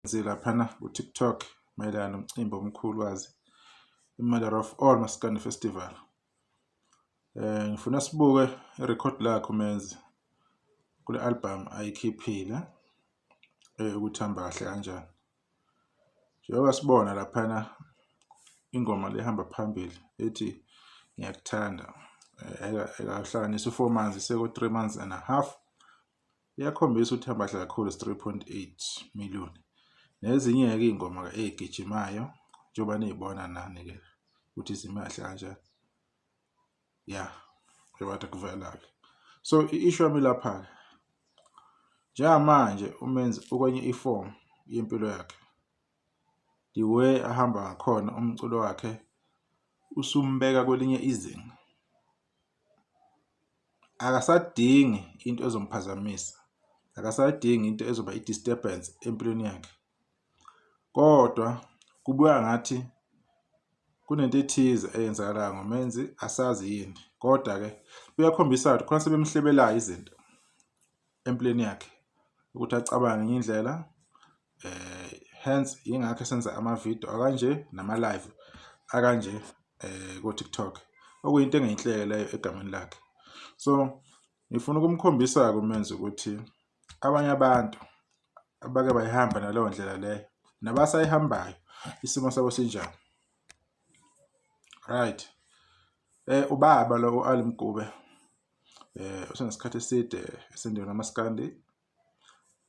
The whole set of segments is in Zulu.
Laphana ku-TikTok mayelana nomcimbi omkhulukazi, i-Mother of All Maskandi Festival. Ngifuna sibuke irekhodi lakhe uMenzi kule album ayikhiphile ukuthi hamba kahle kanjani. Njengoba sibona laphana ingoma le ehamba phambili ethi ngiyakuthanda, ayikahlanganisi u-4 months, seko-3 months and a half. Iyakhombisa ukuthi ihamba kahle kakhulu, 3.8 million. Nezinye-ke iy'ngoma-ke ey'gijimayo njengoba niy'bona nani-ke ukuthi zime kahle kanjani. Ya, njengoba kade kuvela-ke. So i-issue yami lapha-ke, njengamanje uMenzi ukwenye ifomu yempilo yakhe. The way ahamba ngakhona umculo wakhe usumbeka kwelinye izinga. Akasadingi into ezomphazamisa, akasadingi into ezoba i-disturbance empilweni yakhe, kodwa kubuya ngathi kunento ethize eyenzakalayo ngoMenzi, asazi yini. Kodwa-ke kuyakhombisa ukuthi khona sebemhlebelayo izinto empilweni yakhe ukuthi acabange ngenye indlela. Hence yingakho esenza amavidiyo akanje nama-live akanje ku-TikTok, okuyinto engeyinhleke leyo egameni lakhe. So ngifuna ukumkhombisa-ke uMenzi ukuthi abanye abantu abake bayihamba naleyo ndlela leyo nabasayihambayo isimo sabo sinjani. Right, ubaba lo u-Ali Mgube usenesikhathi eside esendweni kamaskandi,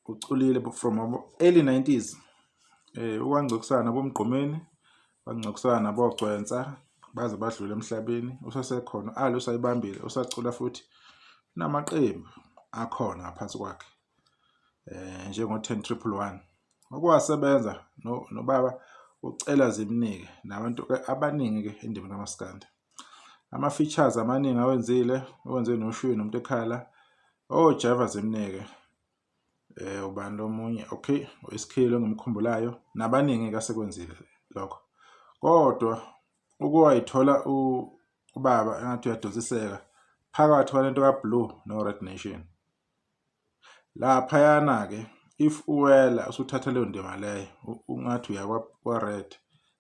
uculile from early 90s, ukwangcokisana nabomgqumeni, bangcokisana nabogcwensa baze badlule emhlabeni. Usasekhona Ali, usayibambile, usacula futhi unamaqembu akhona ngaphansi kwakhe njengo 10 triple 1 okwasebenza nobaba ucela zimnike nabantu abaningi ke endimeni kamaskandi. Ama-features amaningi awenzile, uwenze noShwi nomuntu ekhala oJava zimnike, ubani lo munye, okay, u-SK lo engimkhumbulayo, nabaningi kasekwenzile lokho. Kodwa ukuwayithola ubaba engathi uyadonsiseka phakathi kwalento ka-Blue no-Red Nation laphayana-ke, if uwela usuthatha leyo ndima leyo ungathi uya kwa-red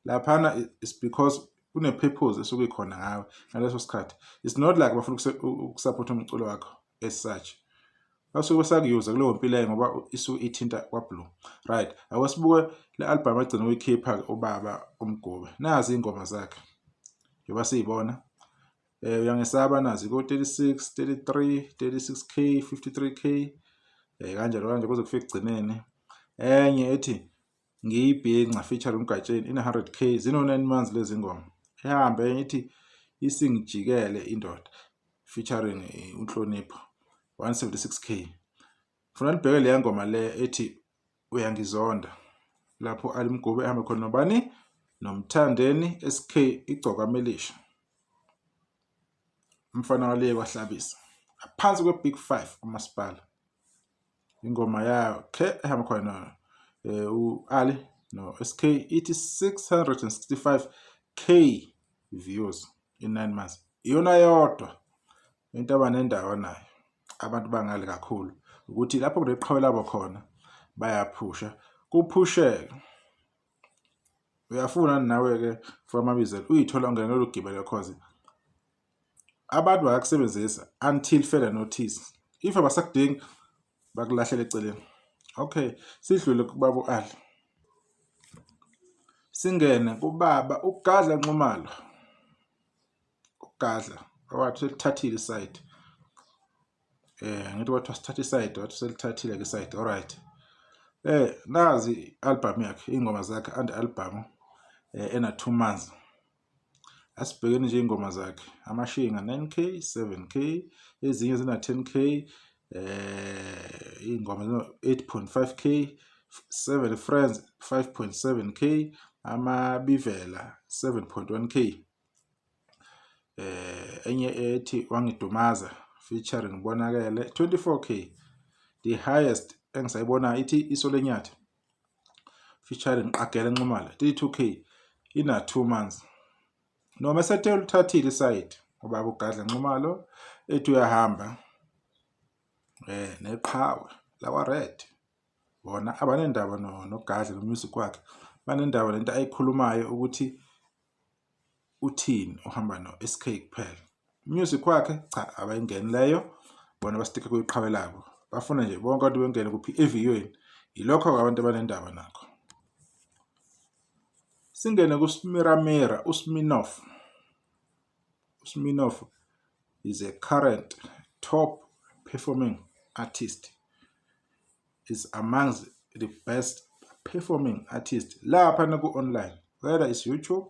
laphana, is because kune-purpose esuke ikhona ngawe ngaleso sikhathi. It's not like bafuna ukusupport umculo wakho as such, basuke besakuyuza kuleyo mpilo leyo ngoba isuke ithinta kwa-Blue, right? Ake sibuke le album agcina ukuyikhipha-ke ubaba uMgube. Nazi iy'ngoma zakhe njengoba siyibona. Uyangesaba, nazi ko-36, 33, 36K, 53K, kanjalo kanje kuze kufike ekugcineni. Enye ethi ngiyibhinca featuring uMgatsheni ina 100K, zino 9 months lezi ngoma. Ihambe enye ithi isingijikele indoda featuring uNhlonipho, 176K. Funa nibheke leya ngoma le ethi uyangizonda, lapho Ali Mgube ehambe khona nobani, noMthandeni SK, igcoka elisha, umfana wale kwaHlabisa phansi kwe-Big Five umasipala. Ingoma yakhe ehamba khona u-Ali no-SK ithi 665K views in 9 months. Iyona yodwa into abanendawo nayo abantu bangale kakhulu, ukuthi lapho kuneqhawe labo khona bayaphusha, kuphusheke. Uyafuna nawe-ke for amabizelo uyithola ungena lolu gibe lekhozi, abantu bayakusebenzisa until further notice. If abasakudingi bakulahlela eceleni. Okay, sidlule kubaba u-Ali, singene kubaba uGadla Nxumalo. UGadla wathi selithathile isayidi, ngithi kwathiwa sithatha isayidi, wathi selithathile ke isayidi. Alright, nazi album yakhe, ingoma zakhe and album ena 2 months. Asibhekeni nje ingoma zakhe: amashinga 9K, 7K, ezinye zina 10K, ingoma zino 8.5K, Seven Friends 5.7K, amabivela 7.1K, enye ethi wangidumaza featuring Bonakele 24K. The highest engisayibona ithi iso lenyathi featuring Qagela Nxumalo, 32K, ina 2 months. Noma esethe ulithathile isayidi ubaba uGadla Nxumalo, ethi uyahamba neqhawe lakwa Red. Bona abanendaba noGadla no-music wakhe, banendaba nento ayikhulumayo ukuthi uthini, uhamba no-SK kuphela. Music wakhe cha, abayingeni leyo, bona basticka kwiqhawe labo. Bafuna nje bonke abantu bengene kuphi eviyweni. Yilokho-ke abantu abanendaba nakho. Singene kuSmiramira, uSminoff. USminoff is a current top performing artist. Is amongst the best performing artist lapha ku-online, whether it's YouTube,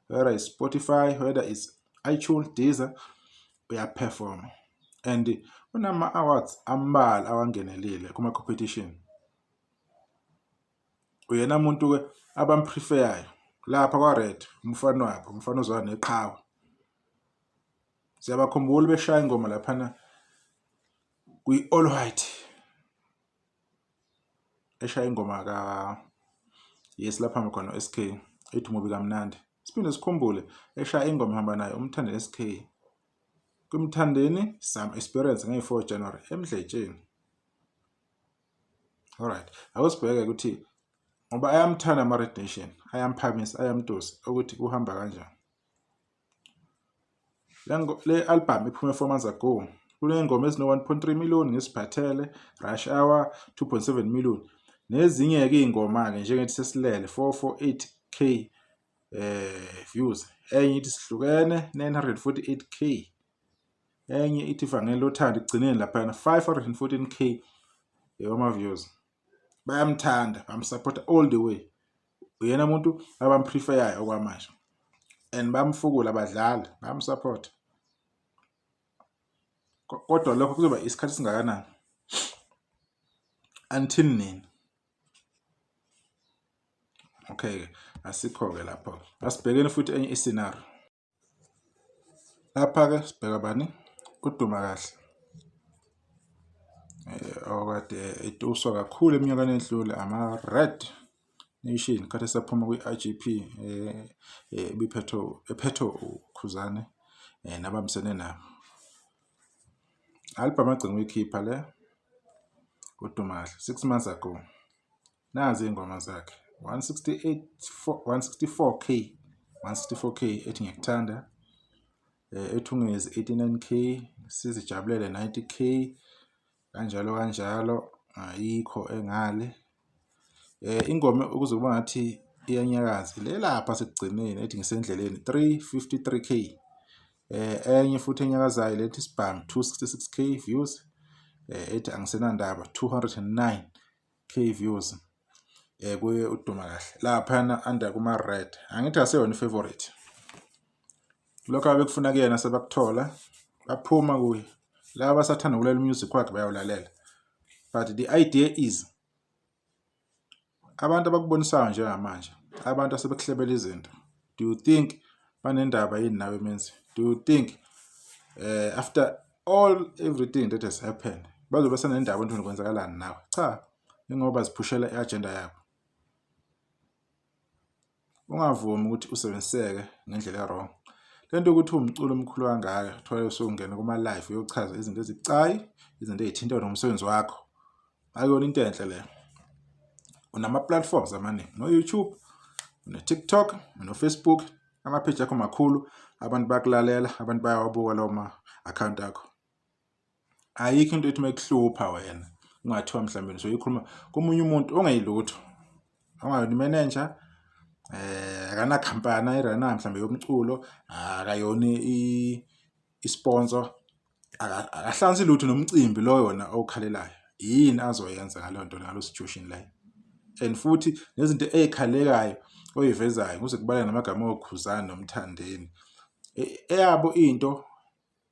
whether it's Spotify, whether it's iTunes, Deezer, uyaperforma and unama-awards ambalwa awangenelile kuma-competition. Uyena muntu-ke abampreferyayo lapha kwa-Red, umfana wabo, umfana ozwana neqhawe. Siyabakhumbula beshaya ingoma laphana kwi-All White, eshaya ingoma ka yes lapha khona SK ethi mubi kamnandi. Siphinde sikhumbule eshaya ingoma ihamba naye uMthandeni SK kwiMthandeni Some Experience ngeyi-4 January eMdletsheni. Alright, ake sibheke ukuthi ngoba ayamthanda ama-Red Nation, ayamphamisa, ayamtusa ukuthi kuhamba kanjani. Le album iphume 4 months ago. Kuney'ngoma ezino-1.3 million, Ngisiphathele, Rush Hour 2.7 million. Nezinye-ke iy'ngoma-ke njengethi Sesilele 448K views. Enye ithi Sihlukene 948K. Enye ithi Ivangeli Lothando ekugcineni laphayana 514K yama views. Bayamthanda, bamsupport all the way. Uyena umuntu abampreferyayo okwamanje. And bamfukula abadlali, bayamsupport. Kodwa lokho kuzoba isikhathi esingakanani? Until nini? Okay, asikho-ke lapho. Asibhekeni futhi enye iscenario. Lapha-ke sibheka bani? UDuma Kahle. Okade etuswa kakhulu eminyakeni edlule ama-Red Nation khathi esaphuma kwi-IGP ebiphethe ephethe uKhuzane nabambisene nabo. Album agcina ukuyikhipha le uDuma Kahle 6 months ago. Nazi iy'ngoma zakhe 168 164K, 164K ethi Ngiyakuthanda, ethi Ungezi 89K, Sizijabulele 90K, kanjalo kanjalo, ayikho engale. Ingoma ukuze kuba ngathi iyanyakaza le lapha sekugcineni ethi Ngisendleleni 353K. Enye futhi enyakazayo lethi Sibhamu 266K views, ethi Angisenandaba 209K views. Kuye uDuma Kahle laphana under kuma Red, angithi aseyona favorite. Lokho abekufuna kuyena sebakuthola, baphuma kuye. Laba abasathanda ukulalela music wakhe bayawulalela, but the idea is abantu abakubonisayo njengamanje, abantu asebekuhlebela izinto, do you think banendaba yini nawe Menzi? Do you think after all everything that has happened bazobe besenendaba ukuthi kwenzakalani nawe? Cha, ingoba ziphushela i-agenda yabo. Ungavumi ukuthi usebenziseke ngendlela e-wrong. Lento yokuthi uwumculo omkhulu kangaka, uthole usungena kuma-live uyochaza izinto ezibucayi, izinto ey'thinta nomsebenzi wakho, akuyona into enhle leyo. Unama-platforms amaningi, no-YouTube, une-TikTok, no-Facebook, ama-page akho makhulu, abantu bayakulalela, abantu bayawabuka lawo ma-account akho. Ayikho into ethi uma ikuhlupha wena kungathiwa mhlawumbe soyikhuluma komunye umuntu ongeyilutho, ongayona imenenja, akanakhampani ayirunayo mhlawumbe yomculo, akayona i-sponsor, akahlanganisi lutho nomcimbi lo yona owukhalelayo. Yini azoyenza ngaleyo nto, ngalo situation leyo? And futhi nezinto ey'khalekayo oyivezayo kuze kubaleke namagama oKhuzani noMthandeni, eyabo into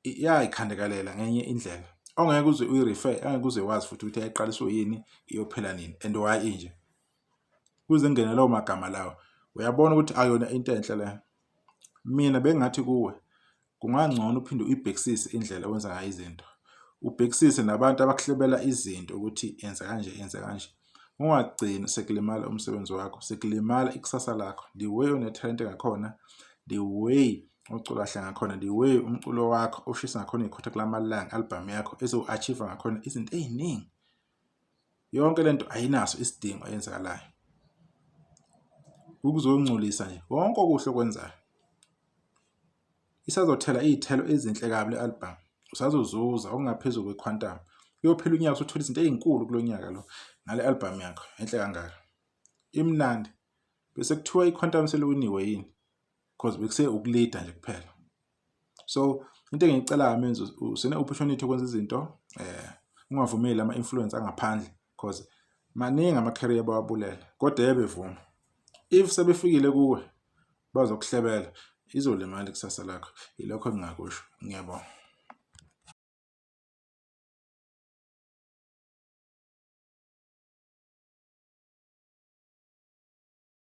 iyayikhandekalela ngenye indlela ongeke uze uyi-refer, angeke uze wazi futhi ukuthi yayiqaliswe yini, iyophela nini and why inje kuze kungene lawo magama lawo. Uyabona ukuthi ayona into enhle leyo. Mina bengathi kuwe kungangcono uphinde uyibhekisise indlela owenza ngayo izinto, ubhekisise nabantu abakuhlebela izinto ukuthi yenza kanje, yenza kanje. Ungagcini sekulimala umsebenzi wakho, sekulimala ikusasa lakho. The way onethalente ngakhona, the way ocula kahle ngakhona, the way umculo wakho oshisa ngakhona iy'khotha kulamalanga, album yakho ezo-achieve ngakhona izinto ey'ningi. Yonke lento ayinaso isidingo eyenzakalayo. Ukuzongcolisa nje konke okuhle okwenzayo. Isazothela iy'thelo ezinhle kabi le album. Usazozuza okungaphezulu kwe-quantum. Kuyophela unyaka usuthola izinto ey'nkulu kulo nyaka lo ngale album yakho enhle kangaka. Imnandi. Bese kuthiwa i-quantum seliwiniwe yini? Because bekuse ukulida nje kuphela. So into engiyicelayo Menzi, usene opportunity yokwenza izinto, ungavumeli ama-influence angaphandle, because maningi ama-career bawabulela kodwa ebevuma. If sebefikile kuwe bazokuhlebela, izolimala ikusasa lakho. Yilokho engingakusho. Ngiyabonga.